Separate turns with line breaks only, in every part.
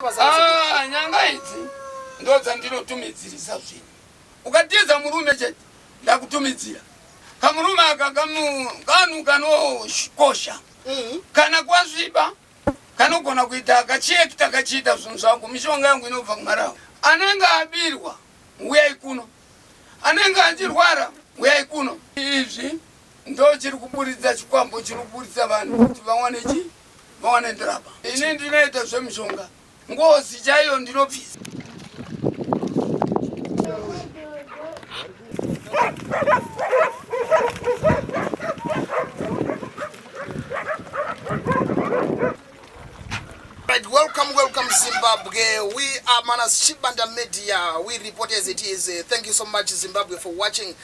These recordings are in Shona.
Ah, nyanga idzi ndodzandinotumidzirisa zvinhu. Ukatiza murume chete ndakutumidzira. Kamurume aka kanhu kanokosha. Kana kwasviba kanogona kuita kachiekita kachiita zvinhu zvako. Mishonga yangu inobva kuMarawi. Anenge abirwa uyai kuno. Anenge achirwara uyai kuno. Izvi ndochiri kuburitsa chikwambo chiri kuburitsa vanhu kuti vawane chii? Vawane ndirapa. Ini ndinoita zvemishonga. Ngozi chaiyo ndinobvisa.
Right, welcome, welcome Zimbabwe. We are Manas Chibanda Media. We report as it is. Thank you so much Zimbabwe for watching.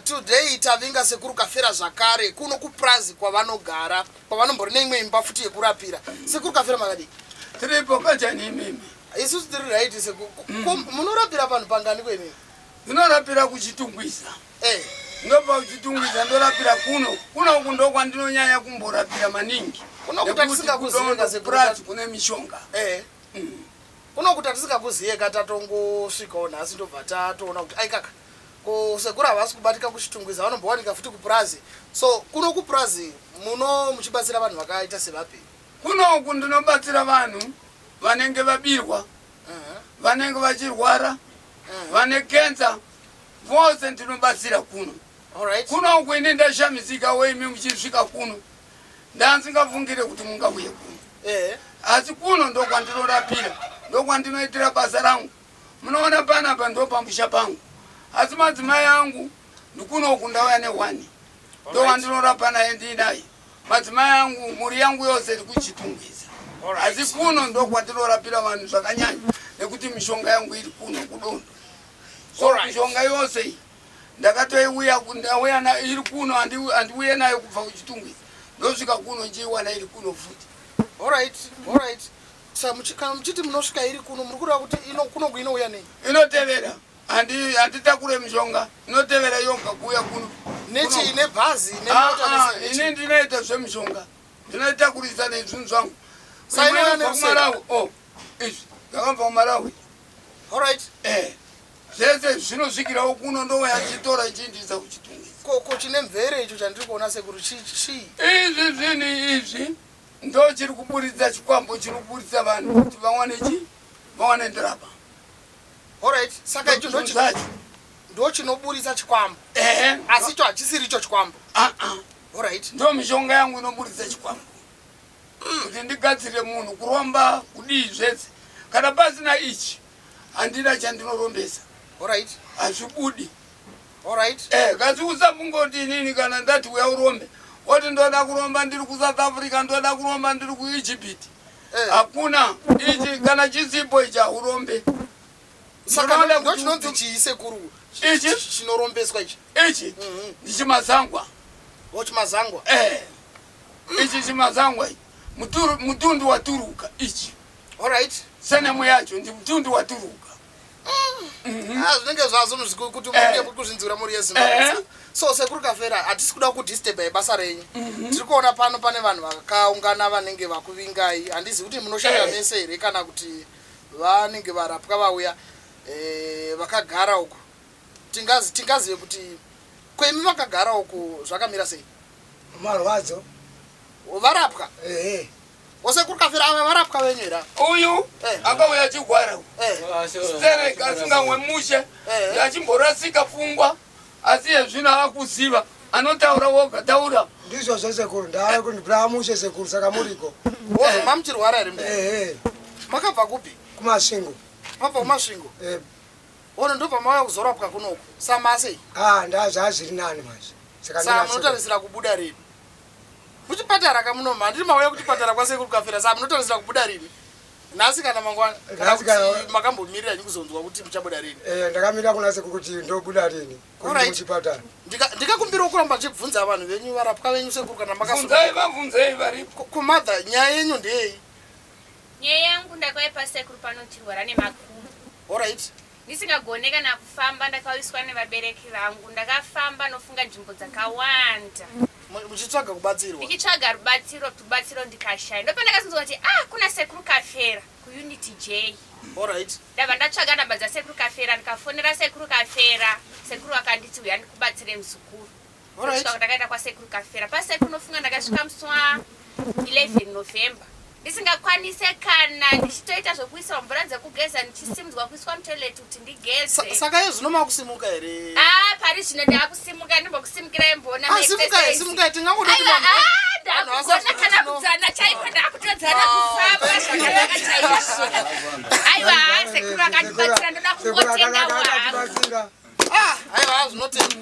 Today tavinga sekuru kafera zvakare kuno kuprazi kwavanogara. Pavanombori neimwe imba futi yekurapira. Sekuru Kafera makadii?
Tiripo kanjani imimi?
Isusu tiri right sekuru. Munorapira vanhu pangani ko imimi?
Ndinorapira kuChitungwiza.
Eh.
Ndobva kuChitungwiza ndorapira kuno. Kuno uku ndokwandinonyanya kumborapira maningi.
Kuno kuti tisingakuzive ka sekuru.
Kune mishonga.
Eh. Kuno kuti tisingakuzive ka tatongosvikawo nhasi ndobva tatoona kuti aikaka. Ko sekuru havasi kubatika kuChitungwiza vanombowanika futi kupurazi. So kuno kupurazi muno muchibatsira vanhu vakaita sevapi?
Kuno uku ndinobatsira vanhu vanenge vabirwa, vanenge vachirwara, vane kenza, vose ndinobatsira kuno.
Alright.
Kuno uku ini ndashamisika wo imi muchisvika kuno. Ndandisingafungire kuti mungauye kuno. Asi kuno ndokwandinorapira, ndokwandinoitira basa rangu. Munoona panapa ndopamusha pangu, asi madzimai angu ndikunoku ndauya nehwani ndowandinorapa naye ndiinaye. Madzimai angu, mhuri yangu yose iri kuChitungwiza, asi kuno ndokwatinorapira vanhu zvakanyanya nekuti mishonga yangu iri kuno kudondo. So mishonga yose iyi ndakatoiuya ndauya iri kuno, handiuye nayo kubva kuChitungwiza, ndosvika kuno ndichiiwana iri kuno futi.
Alright, alright. Sa kana muchiti munosvika iri kuno muri kureva kuti ino kuno inouya nei?
Inotevera. Handi handitakure mishonga. Inotevera yoga kuuya kuno.
Nechi nebhazi nemota
ah, ah, ini ndinoita zvemishonga. Ndinoitakurisa nezvinhu zvangu.
Sa inouya
neMalawi. Oh, izvi zvakabva kuMalawi.
All right.
Eh. Zvese zvinosvikirawo kuno ndouya ndichitora ndichiindisa kuChitungwiza.
Ko chine mvere icho chandiri kuona sekuru chii chii?
Izvi zvinhu izvi Ndo chiri kuburitsa chikwambo chiri kuburitsa vanhu kuti vawane chi vawane ndirapa.
Alright, saka icho ndo
zvacho.
Ndo chinoburitsa chikwambo.
Ehe.
Asi icho hachisiri icho chikwambo.
Ah ah.
Alright.
Ndo mishonga yangu inoburitsa chikwambo. Kuti ndigadzire munhu kuromba kudii zvese. Kana pasina ichi handina chandinorombesa.
Alright.
Hazvibudi.
Alright.
Eh, kasi usambungoti inini kana ndati uya urombe. Woti ndoda kuromba ndiri ku South Africa, ndoda kuromba ndiri ku Egypt.
Eh.
Hakuna ichi kana chisipo ichi haurombe.
Saka
Ndinoda
ndo
kuti
chinonzi chii sekuru?
Ichi?
Chinorombeswa ichi.
Ichi ndichimazangwa.
Oh, chimazangwa.
Eh. Ichi chimazangwa ichi. Muturu mutundu waturuka ichi.
Alright.
Senemu yacho ndi mutundu waturuka.
Ah, zvinenge zvazvo kuti munge muri kuzvinzwira mhuri yeZimbabwe. So sekuru Kafera, hatisi kuda kudisturba basa renyu. Tiri kuona pano pane vanhu vakaungana vanenge vakuvingai. Handizivi kuti munoshanda mese here kana kuti vanenge varapwa vauya vakagara uku. Tingazive kuti kwemi vakagara uku zvakamira sei?
Marwadzo.
Varapwa?
Ehe.
Osekuru Kafera ava varapwa venyu here?
Uyu akauya achigwara sterek asingamwe mushe achimborasika pfungwa asi yezvino akuziva anotaura woga taura.
Ndizvo zvesekuru ndauya kundibraa mushe sekuru saka muriko.
Wozo mamuchirwara here mbuya?
Ehe.
Makabva kupi?
Kumasvingo.
Mabva kuMasvingo?
Eh.
Ono ndobva mauya kuzorapwa kunoku. Samase?
Ah, ndazvazviri nani manje.
Saka munotarisira kubuda rini? Kuchipatara kamuno handiri mauya kuchipatara kwasekuru Kafera saka munotarisira kubuda rini? Nhasi kana mangwana? Kana
Nhasi kana-
kuti makambomirira henyu kuzonzwa kuti muchabuda rini?
Eh, ndakamirira kuna sekuru kuti ndobuda rini. Kuti
Alright.
kuchipatara.
Ndikakumbirawo kuramba ndichibvunza vanhu venyu varapwa venyu sekuru kana
Bvunzai
makasununguka.
vabvunzei varipo.
Kumother nyaya yenyu ndeyei?
Nyaya yangu ndakauya pasekuru pano ndichirwara nemakumbo.
Alright.
Ndisingagone kana kufamba ndakauyiswa nevabereki vangu. Ndakafamba nofunga nzvimbo dzakawanda.
Muchitsvaga kubatsirwa.
Ndichitsvaga rubatsiro, rubatsiro ndikashaya. Ndopandakazonzwa kuti ah kuna sekuru Kafera kuUnity J.
Alright.
Ndabva ndatsvaga namba dzasekuru Kafera ndikafonera sekuru Kafera. Sekuru vakanditi uya ndikubatsire muzukuru.
Alright.
Ndosvika ndakaenda kwasekuru Kafera. Pasekuru unofunga ndakasvika musi wa 11 November. Ndisingakwanise kana ndichitoita zvekuiswa mvura dzekugeza ndichisimudzwa kuiswa mutoilet kuti ndigeze.
Saka iye zvino makusimuka here?
Ah, pari zvino ndakusimuka ndimbokusimukirai mboona
Ah, simukai, simukai tingangoda kuti
Aiwa,
vanhu
ah,
vanhu vasazwa
ndakugona kana
kuti
kudzana chaiko ndakutodzana
Ah,
kufamba
thank you.
zvakanaka chaizvo. Aiwa, sekuru akandibatsira ndoda kungotenga wangu.
Akatibatsira.
Ah, aiwa zvinotenda.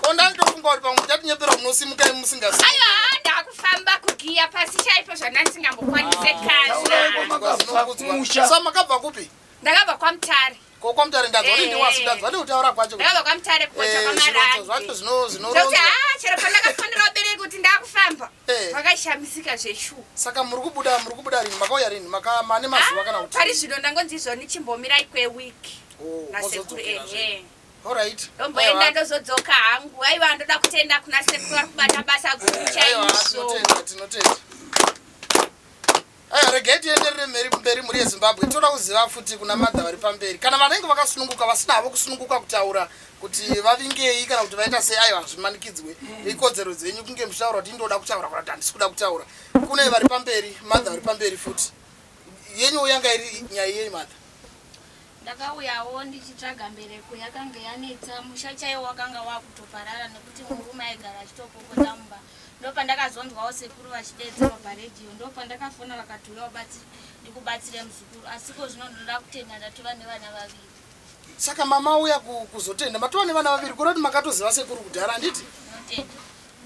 Ko ndanditofunga kuti pamwe muchatinyepera munosimuka imi musingasimuki.
Aiwa, ndakufamba kugiya pasi chaipo zvandandisingambokwanise
Taurai
kana.
kwamakabva kumusha.
Sa makabva kupi?
Ndakabva kwaMutare.
Ko kwaMutare ndanzwa kuti ndiwasu ndanzwa nekutaura kwacho. kuti,
Ndakabva kwaMutare kukocha
eh, zvironzo
kwaMarange.
zvacho
Ndokuti
zvinoronzwa.
haa chero pandakafonera vabereki kuti ndakufamba
Eh.
vakashamisika zveshuwa.
Saka muri kubuda muri kubuda rini makauya rini maka mane mazuva kana kuti
Pari zvino ndangonzi izvoni chimbomirai kwewiki
Oh,
nasekuru
mozodzokera zve.
ehe.
Alright.
Ndomboenda
Aiwa.
ndozodzoka hangu. Aiwa ndoda kutenda kuna sekuru vari kubata basa guru
Aiwa,
chaizvo.
tinotenda tinotenda. Aiwa, regai tienderere mberi mberi mhuri yeZimbabwe. Toda kuziva futi kuna madha vari pamberi. Kana vanenge vakasununguka vasina havo kusununguka kutaura kuti vavingei kana kuti vaita sei, aiwa hazvimanikidzwe. Ikodzero dzenyu kunge muchitaura kuti ndoda kutaura kana kuti handisi kuda kutaura. Kune vari pamberi, madha vari pamberi futi. Yenyu yanga iri nyaya yei madha?
Ndakauyawo ndichitsvaga mbereko yakanga yanetsa, musha chaiwo wakanga wakutoparara nekuti murume aigara achitopopota mumba. Ndopandakazonzwawo sekuru vachideedzerwa paredhiyo, ndopandakafona vakati uya ndikubatsire muzukuru. Asi ko zvino ndinoda kutenda ndatova nevana vaviri.
Saka mama uya kuzotenda matova nevana vaviri kureva kuti makatoziva sekuru kudhara handiti?
Ndinotenda.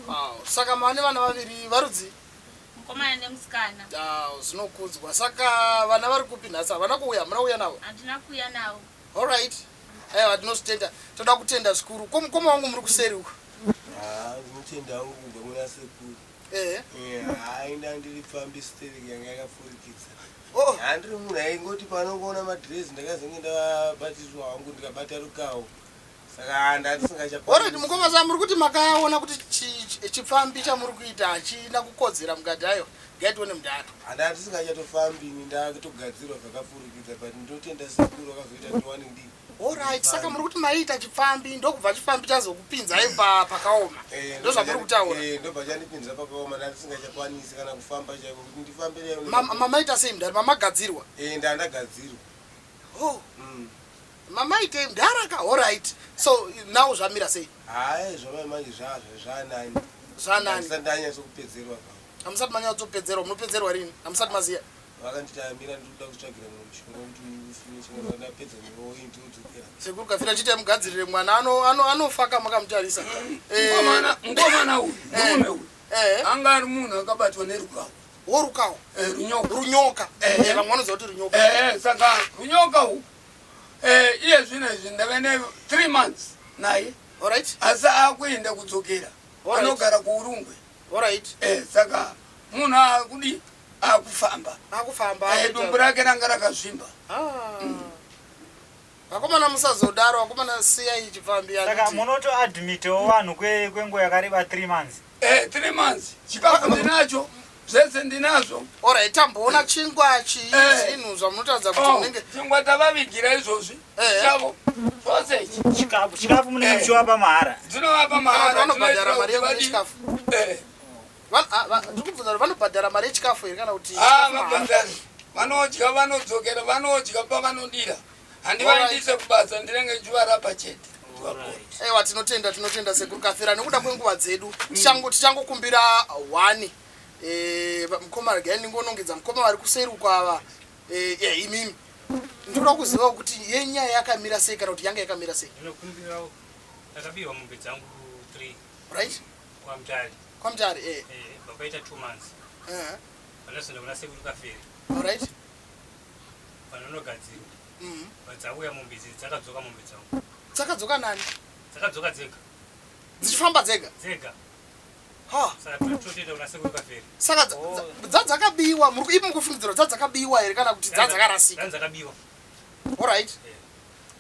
Wow. Saka mava nevana vaviri varudzi?
Mukomana nemusikana.
Ah, zvinokudzwa. Saka vana vari kupi nhasi? Havana kuuya, hamuna kuuya navo?
Handina kuuya navo.
Alright. Aiwa tinozvitenda. Toda kutenda zvikuru. Ko mukoma wangu muri kuseri uko?
Ah, ndinotenda hangu kubva kuna sekuru.
Eh.
Eh, hayi ndandiri pfambi stereki yanga yakapfurikidza.
Oh.
Handiri munhu aingoti panongoona madhirezi ndakazenge ndabatiswa hangu ndikabata rukawo. Saka ndandisingachakwanisi.
Alright, mukoma sa muri kuti makaona kuti chipfambi chamuri kuita hachina kukodzera mukati ayo. Ngaitione mudhara.
Handandisingachatofambi ini ndakutogadzirwa zvakapfurikidza but ndinotenda sekuru vakazoita ndiwane ndi.
Alright, saka muri kuti maiita chipfambi ndokubva chipfambi chazokupinzai pakaoma.
Eh,
Ndozvamuri kutaura.
Eh, ndobva chandipinza pakaoma ndandisingachakwanisi kana kufamba chaiko kuti ndifambe nayo.
Mamaita sei mudhara? Mamagadzirwa?
Eh, ndandagadzirwa.
Oh. Mamaitei mudhara ka? Alright. So now zvamira sei?
Hayi zvamai manje zvanani.
Zvanani.
Handisati ndanyatsokupedzerwa zvangu.
Hamusati manyatsopedzerwa, munopedzerwa rini? Hamusati maziya?
Vakanditi amira ndikuda kutsvagira mumwe mushonga kuti ufine ndapedza ndinodzokera.
Sekuru Kafira chitai mugadzirire mwana anofa ka makamutarisa.
Mukomana mukomana uyu, murume uyu.
Eh.
Anga ari munhu akabatwa nerukawo.
Worukawo?
Eh, runyoka.
Runyoka.
Eh.
Vamwe vanoziva kuti runyoka.
Eh, saka runyoka uyu. Eh, iye zvino izvi ndave ne 3 months naye.
Alright.
Asi akuenda kudzokera.
Alright.
Anogara kuUrungwe.
Alright.
Eh, saka munhu akudi akufamba.
Akufamba.
Eh, dumbu rake ranga rakazvimba.
Ah. Vakomana musazodaro, vakomana siyai chipfambi
Saka
handiti.
munotoadmitawo vanhu kwenguva yakareba 3 months.
Eh, 3 months. Chikafu ndinacho, zvese ndinazvo.
Alright, tamboona chingwa chii
Eh.
zvinhu zvamunotaridza kuti
Oh,
munenge
chingwa tavavigira izvozvi.
Eh.
Chavo. Zvose ichi.
Chikafu munenge muchivapa mahara.
Dzinovapa mahara.
Vanobhadhara mari
dzinoitira kuti
yechikafu.
Eh.
Ndiri kubvunza kuti vanobhadhara mari yechikafu here kana kuti
Ah,
chikafu mahara?
vabhadhari. Vanodya vanodzokera, vanodya pavanodira. Handivaendise kubasa, ndinenge ndichivarapa chete.
Aiwa, tinotenda, tinotenda sekuru Kafira nekuda kwenguva dzedu. Tichangokumbira 1. Eh, mukoma regai ndingonongedza mukoma vari kuseri uko ava. Eh, yeah, imimi. Ndinoda kuziva kuti yenyaya yakamira sei kana kuti yanga yakamira sei.
Ndinokumbira ndakabirwa mombe dzangu 3.
Right?
KwaMutare.
KwaMutare, eh.
Eh, vakaita 2 months.
Eh.
Vanozoenda kuna sekuru Kafere.
Alright.
Vanonogadzirwa. Vadzauya mombe idzi dzakadzoka mombe dzangu.
Dzakadzoka nani?
Dzakadzoka dzega.
Dzichifamba dzega?
Dzega.
Ha.
Saka totoenda kuna sekuru Kafere.
Saka dzadzakabiwa, muri ipi mukufungidzira dzadzakabiwa here kana kuti dzadzakarasika?
Dzadzakabiwa.
Alright.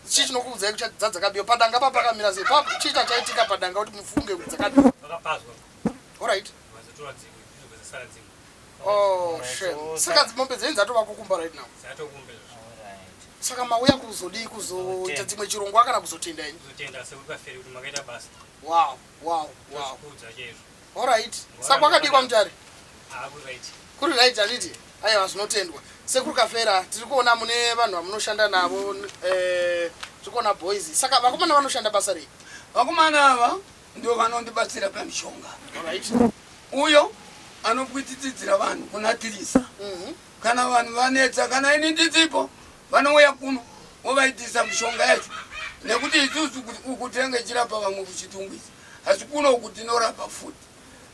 Chii chinokuudzai kuti dzadzakabiwa? Padanga pa pakamira sei? Chii chachaitika padanga kuti mufunge kuti dzakabiwa?
Vakapazwa.
Alright.
Vazotora dzimwe ndizobva dzasara dzimwe.
Oh,
Alright,
shame.
so
Saka mombe dzenyu dzatova kukumba right now.
Dzatokumba izvozvo.
Alright.
Saka mauya kuzodii kuzoita
Kuzotenda.
dzimwe chirongwa kana kuzotenda henyu?
Kuzotenda sekuru Kafere kuti makaita basa.
Wow.
Tozvikudza chaizvo.
Alright. Saka kwakadikwa mutare?
Haa kuri right.
Kuri right handiti? Aiwa zvinotendwa. Sekuru Kafera tiri kuona mune vanhu vamunoshanda navo eh, tiri kuona boys. Saka vakomana vanoshanda basa rei?
Vakomana ava ndio vanondibatsira pamishonga.
Alright.
Uyo anopwititsidzira vanhu kuna Tirisa. Kana vanhu vanetsa kana ini ndisipo vanouya kuno vovaitisa mishonga yacho nekuti isusu uku tinenge tichirapa vamwe kuchitungwiza asi kuno uku tinorapa futi.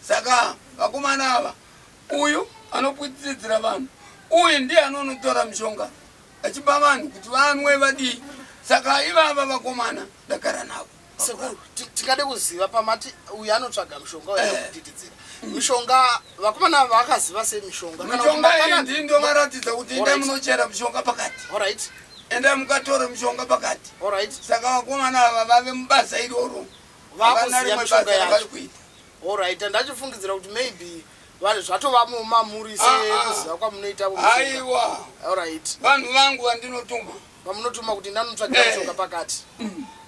Saka vakomana ava uyu anopwititsidzira vanhu uyu ndiye anonotora mishonga achipa vanhu kuti vanwe vadii. Saka ivava vakomana ndagara navo.
Sekuru, tingade kuziva pamati uyu anotsvaga mishonga uyu anokudidhidzira mishonga vakomana ava vakaziva sei mishonga? Kana kuti
Mishonga iyi ndini ndovaratidza kuti endai
Alright.
munochera mishonga pakati.
Alright.
Endai mukatore mishonga pakati.
Alright.
Saka vakomana ava vave mubasa iroro.
Vakuziya
Havana rimwe
mishonga
basa ravari
yacho.
kuita.
Alright, ndachifungidzira kuti maybe vanhu zvatova mumamuri sekuziva kwamunoita mishonga.
Aiwa.
Alright.
Vanhu vangu vandinotuma.
Vamunotuma kuti ndanotsvagira mishonga pakati.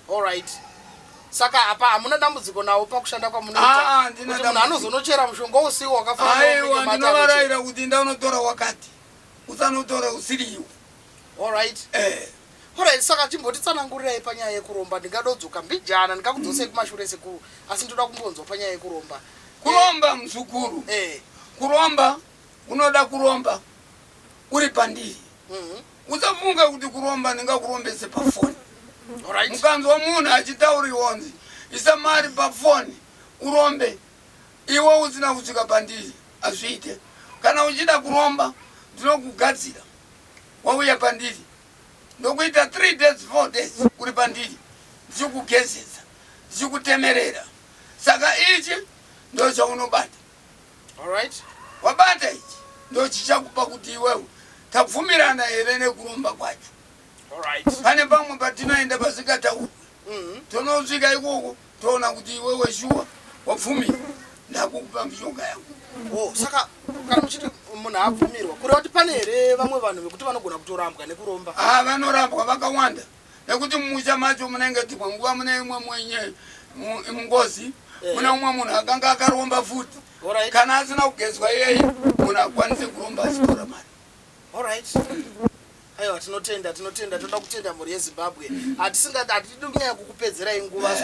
Alright. Saka apa hamuna dambudziko nawo pakushanda kwamunoita.
Handina
Kuti munhu
dambudziko.
anozonochera mishonga usiwo wakafanana
Aiwa,
neunenge mati
ndinovarayira kuti ndanotora wakati. Usanotora usiriwo.
Alright. Alright, saka chimbotitsanangurirai panyaya yekuromba. Ndingadodzoka mbijana, ndingakudzosei kumashure sekuru, asi ndoda kumbonzwa panyaya yekuromba.
Kuromba muzukuru. Kuromba unoda kuromba uri pandiri. Usafunga kuti kuromba ndingakurombese pafoni.
Alright.
Mukanzwa munhu achitaurirwa kunzi isa mari pafoni urombe, iwe usina kusvika pandiri, hazviite. Kana uchida kuromba ndinokugadzira wauya pandiri, ndokuita 3 days 4 days uri pandiri, ndichikugezesa ndichikutemerera. Saka ichi ndo chaunobata.
Alright.
Wabata ichi ndo chichakupa kuti iwewe tabvumirana here nekuromba kwacho.
Alright.
Pane pamwe patinoenda pasingataurwi, tonosvika ikoko toona kuti iwewe shuwa wabvumira, ndakukupa mishonga yangu.
Oh, saka kana muchiti munhu abvumirwa, kureva kuti pane here vamwe vanhu vekuti vanogona kutorambwa nekuromba?
Vanorambwa vakawanda nekuti mumusha macho munenge dzimwe nguva mune imwe mwenye mungozi, mune umwe munhu akanga akaromba futi.
Alright.
Kana asina kugezwa iyeye munhu akwanise kuromba achitora mari.
Alright. Aiwa, tinotenda, tinotenda, toda kutenda mhuri yeZimbabwe. Hatidi kunyanya kukupedzerai nguva.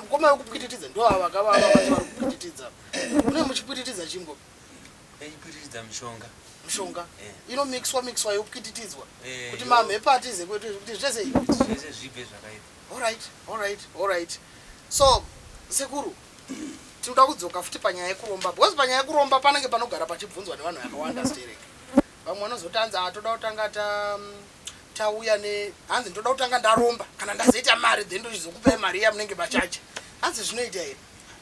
Ngoma yekupwititidza ndo ava vakava ava vacho vari kupwititidza. Mune muchipwititidza chimbo?
Echipwititidza mishonga.
Mishonga. Inomixwa mixwa yopwititidzwa. Kuti mamhepo atize kwetu kuti zvese
Zvese zvibve zvakaipa.
Alright, alright, alright. So, sekuru, tinoda kudzoka futi panyaya yekuromba because panyaya yekuromba panenge panogara pachibvunzwa nevanhu vakawanda sterek. Vamwe vanozoti hanzi toda kutanga tauya ne hanzi ndoda kutanga ndaromba kana ndazoita mari then ndochizokupai mari iya munenge machacha. Hanzi zvinoita here?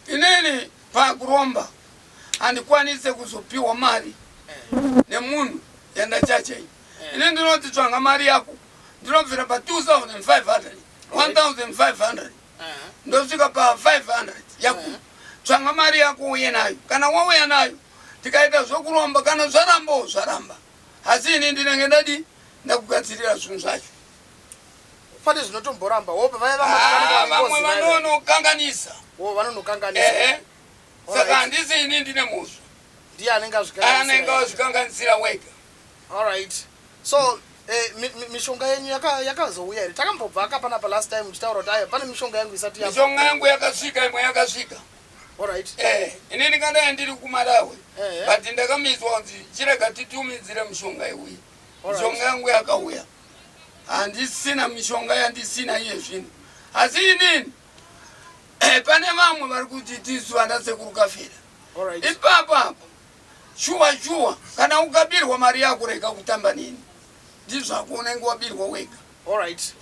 Inini pakuromba handikwanise kuzopiwa mari nemunhu yandachacha iyi. Ini ndinoti tsvanga mari yako, ndinobvira pa 2500, 1500 ndosvika pa 500 yako. Tsvanga mari yako uye nayo. Kana wauya nayo tikaita zvokuromba, kana zvarambawo zvaramba, asi ini ndinenge ndadi ndakugadzirira zvinhu zvacho.
Pane zvinotomboramba wopa vaya
Vamwe vanonokanganisa.
Wo vanonokanganisa.
Saka handisi ini ndine mhosva.
Ndiye anenge azvikanganisira.
Anenge azvikanganisira wega.
Alright. So mishonga yenyu yakazouya here? Takambobva akapana pa last time muchitaura kuti aya pane mishonga yangu isati
ya. Mishonga yangu yakasvika, imwe yakasvika.
Alright.
Inini kandai ndiri kuMalawi. But ndakamiswa kunzi chirega titumidzire mishonga iuye. Mishonga yangu yakauya. Handisina mishonga yandisina iye zvino. Asi inini pane vamwe vari kuti tisu vana sekuru Kafera.
Alright.
Ipapo apo shuwa shuwa kana ukabirwa mari yako rega kutamba neni. Ndizvako unenge wabirwa wega.
Alright.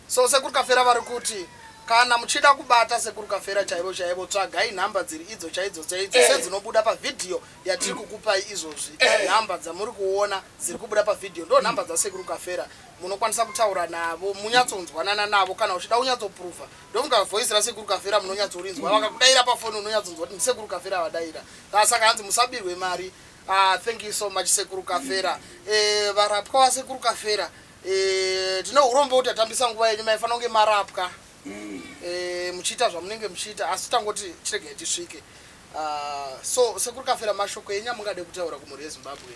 So sekuru Kafera vari kuti Kana muchida kubata Sekuru Kafera chaivo chaivo tsvagai nhamba dziri idzo chaidzo chaidzo
Eh.
sedzinobuda pavhidhiyo yatiri kukupai izvozvi.
Eh.
Nhamba dzamuri kuona dziri kubuda pavhidhiyo ndo nhamba dzaSekuru Kafera. Munokwanisa kutaura navo munyatsonzwanana navo kana uchida kunyatsopruvha. Ndofunga voice raSekuru Kafera munonyatsorinzwa. Vakakudaira pafoni unonyatsonzwa kuti ndiSekuru Kafera vadaira. Ah, Saka hanzi musabirwe mari. Ah, thank you so much Sekuru Kafera. Eh, varapwa vaSekuru Kafera. Eh, tine urombo kuti tatambisa nguva yenyu maifanira kunge marapwa eh, muchiita zvamunenge muchiita asi tangoti chiregai tisvike. Ah, so Sekuru Kafera mashoko enyu amungade kutaura kumhuri yeZimbabwe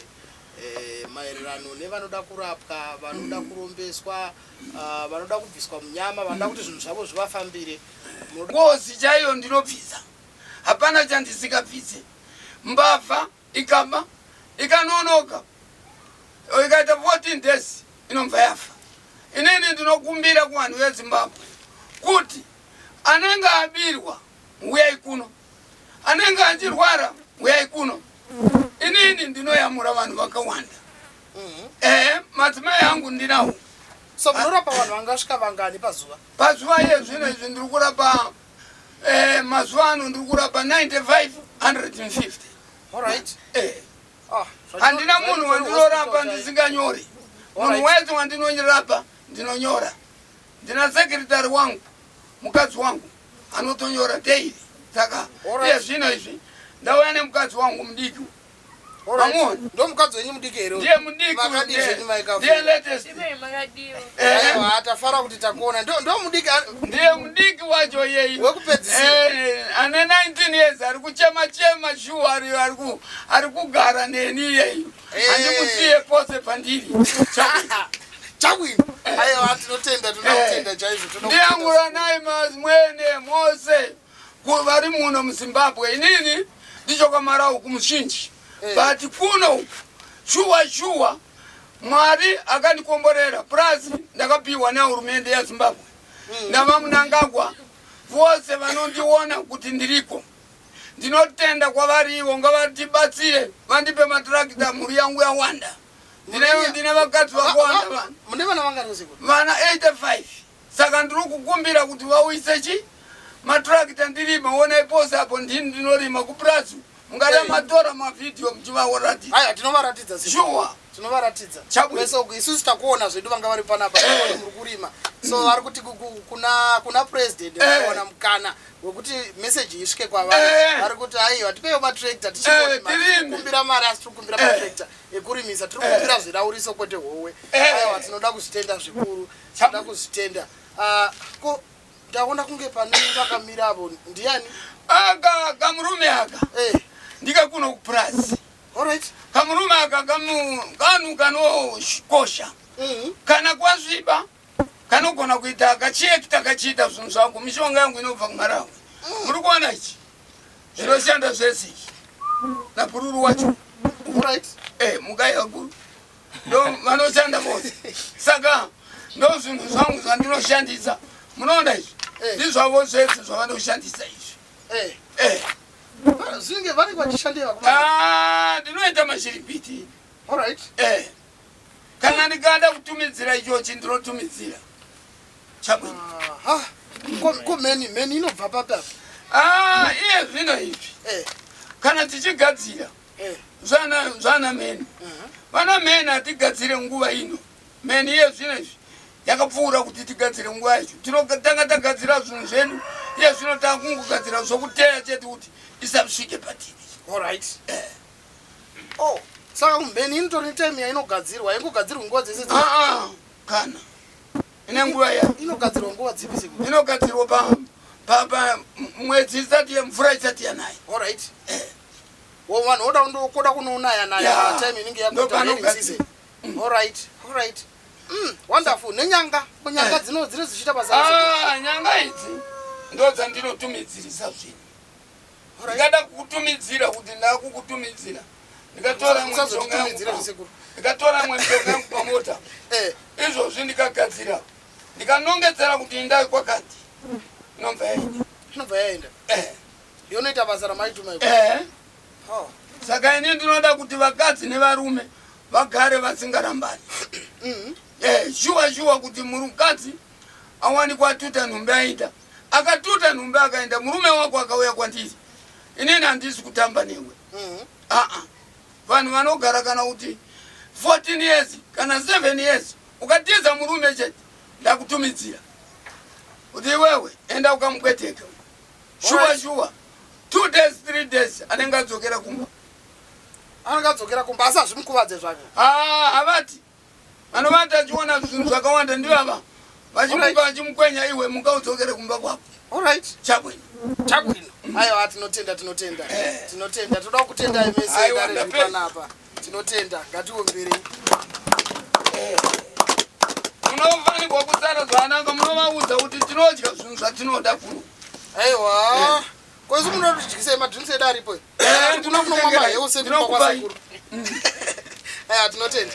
eh, maererano nevanoda kurapwa, vanoda kurombeswa, ah, vanoda kubviswa munyama, vanoda kuti zvinhu zvavo zvivafambire. Munoda-
Ngozi chaiyo ndinobvisa, hapana chandisingabvise. Mbavha ikaba ikanonoka ikaita 14 days inobva yafa. Inini ndinokumbira kuvanhu veZimbabwe kuti anenge abirwa uyai kuno, anenge achirwara uyai kuno. Inini ndinoyamura vanhu vakawanda. Ehe, madzimai angu ndinawo.
So munorapa vanhu vangasvika vangani pazuva?
Pazuva iye zvino izvi ndiri kurapa eh, mazuva ano ndiri kurapa 95 150.
Alright.
Eh.
Ah,
Handina munhu wandinorapa ndisinganyori. Munhu
Alright.
wese wandinorapa ndinonyora. Ndina sekretary wangu, mukadzi wangu anotonyora daily. Saka
Alright.
iye zvino izvi ndauya nemukadzi wangu mudiki.
Alright.
Vamwe.
Ndo mukadzi wenyu mudiki here?
Ndiye mudiki.
Makadii zvenyu mai Kafera?
Ndiye latest.
Ime makadiwa.
Eh.
Aiwa, tafara kuti takuona. Ndo ndo mudiki
Ndiye mudiki wacho iyeyi.
Wekupedzisira.
Eh, ane 19 years ari kuchema chema shuwa ari ari ku ari kugara neni iyeyi.
Eh.
Handimusiye pose pandiri.
Chawini. Aiwa, tinotenda, tinotenda chaizvo. tinokutenda.
Ndiyanguranai mwene mose vari muno muZimbabwe. Inini ndichoka Malawi kumushinji.
Eh.
But kuno shuwa shuwa Mwari akandikomborera plus ndakapiwa nehurumende yaZimbabwe. Ndava Mnangagwa vose vanondiona kuti ndiriko. Ndinotenda kwavari ivo ngavatibatsire vandipe matirakita mhuri yangu yawanda. Ndine ndine vakadzi vakawanda vana.
Mune vana vangani sekuru?
Vana 85. Saka ndiri kukumbira kuti vauyise chi matirakita ndirima onai pose apo ndini ndinorima kupurazi. Mungada
Eh.
matora mavhidhiyo muchivaratidza.
Aiwa, tinovaratidza sekuru.
Shuwa.
Tinovaratidza.
Chabwino.
Kwese uku isusu takuona zvedu vanga vari panapa takuona muri kurima. So vari kuti kuna kuna president
Eh.
vaona mukana wekuti message isvike kwavari.
Eh.
Vari kuti aiwa tipewo matractor
Eh,
tichingorima.
tirime.
Kumbira mari asi tiri kukumbira
Eh.
matractor ekurimisa. Tiri kukumbira zvirauriso kwete howe.
Eh.
Aiwa tinoda kuzvitenda zvikuru. Tinoda kuzvitenda. Ah, ko ndaona kunge pane vakamira avo ndiani?
Aka kamurume aka
Eh,
ndika kuno kupurazi.
alright.
Kamurume aka kamu kanu kanokosha.
Mhm.
Kana kwasviba kanogona kuita kachiekita kachiita zvinhu zvangu. Mishonga yangu inobva kuMalawi. Muri kuona ichi? Zvinoshanda zvese izvi. Napururu wacho.
Alright.
Eh, mukai vakuru. Ndo vanoshanda vose. Saka ndo zvinhu zvangu zvandinoshandisa. Munoona izvi?
Eh.
Ndizvavo zvese zvavanoshandisa izvi.
Eh.
Eh.
Zvinge vanenge vachishandira vakomana.
Ah, ndinoita mashiripiti.
Alright.
Eh. Kana ndikada kutumidzira ichochi ndinotumidzira. Chabwino.
Aha. Ko ko meni meni inobva papi apa?
Ah, iye zvino izvi.
Eh.
Kana tichigadzira
Eh.
zvana zvana meni. Vana meni hatigadzire nguva ino. Meni iye zvino izvi yakapfuura kuti tigadzire nguva yacho. Tinotanga tagadzira zvinhu zvedu. Iye zvino takungogadzira zvokuteya chete kuti isasvike patiri.
Alright. Oh, saka mheni inotori time yainogadzirwa, haingogadzirwi nguva dzese dzese.
Ah, ah, kana ine nguva yayo.
Inogadzirwa nguva dzipi sekuru?
Inogadzirwa pa pa pa mwedzi isati mvura isati yanaya.
Alright. Wo vanhu voda kundokoda kunounaya naya
Yeah.
time inenge yakuita
Ndopano
raining season. Alright. Alright. Wonderful. Nenyanga, ko nyanga dzino dzino dzichiita basa rei sekuru?
Ah, nyanga idzi ndo dzandinotumidzirisa zvinhu.
Alright.
Ndikada kukutumidzira kuti ndakukutumidzira. Ndikatora imwe mishonga yangu
Musazotumidzira zvesekuru.
Ndikatora imwe mishonga yangu pamota.
Eh.
Izvozvi ndikagadzira. Ndikanongedzera kuti indai kwakati. Inobva yaenda.
Inobva yaenda.
Eh.
Yonoita basa ramaituma iko.
Eh.
Oh.
Saka ini ndinoda kuti vakadzi nevarume vagare vasingarambani.
Mhm.
Eh, shuwa shuwa kuti murukadzi awanikwa atuta nhumbi aita. Akatuta nhumbi akaenda, murume wako akauya kwandiri, inini handisi kutamba newe. Aa, vanhu vanogara kana kuti 14 years kana 7 years, ukatiza murume chete, ndakutumidzira kuti iwewe enda ukamupweteka. Shuwa. Shuwa, 2 days, 3 days anenge adzokera kumba.
Anenge adzokera kumba, asi hazvimukuvadze zvake?
Ah, havati vanovati achiona zvinhu zvakawanda, ndivava vachimuka vachimukwenya, iwe muka udzokere kumba kwako.
Alright.
Chabwino.
Chabwino. Aiwa, tinotenda, tinotenda, tinotenda. Toda kutendai mese.
Aiwa,
Dare riri
ndapedza.
panapa, tinotenda. Ngatiomberei.
Munofanirwa kusara zvakanaka, munovaudza kuti tinodya zvinhu zvatinoda kuno.
Aiwa, koisu munotidyisei? Madrinks edu aripo. Kuno kunomwa maheu sekumba
Ndinokupai.
kwasekuru. Aiwa, tinotenda.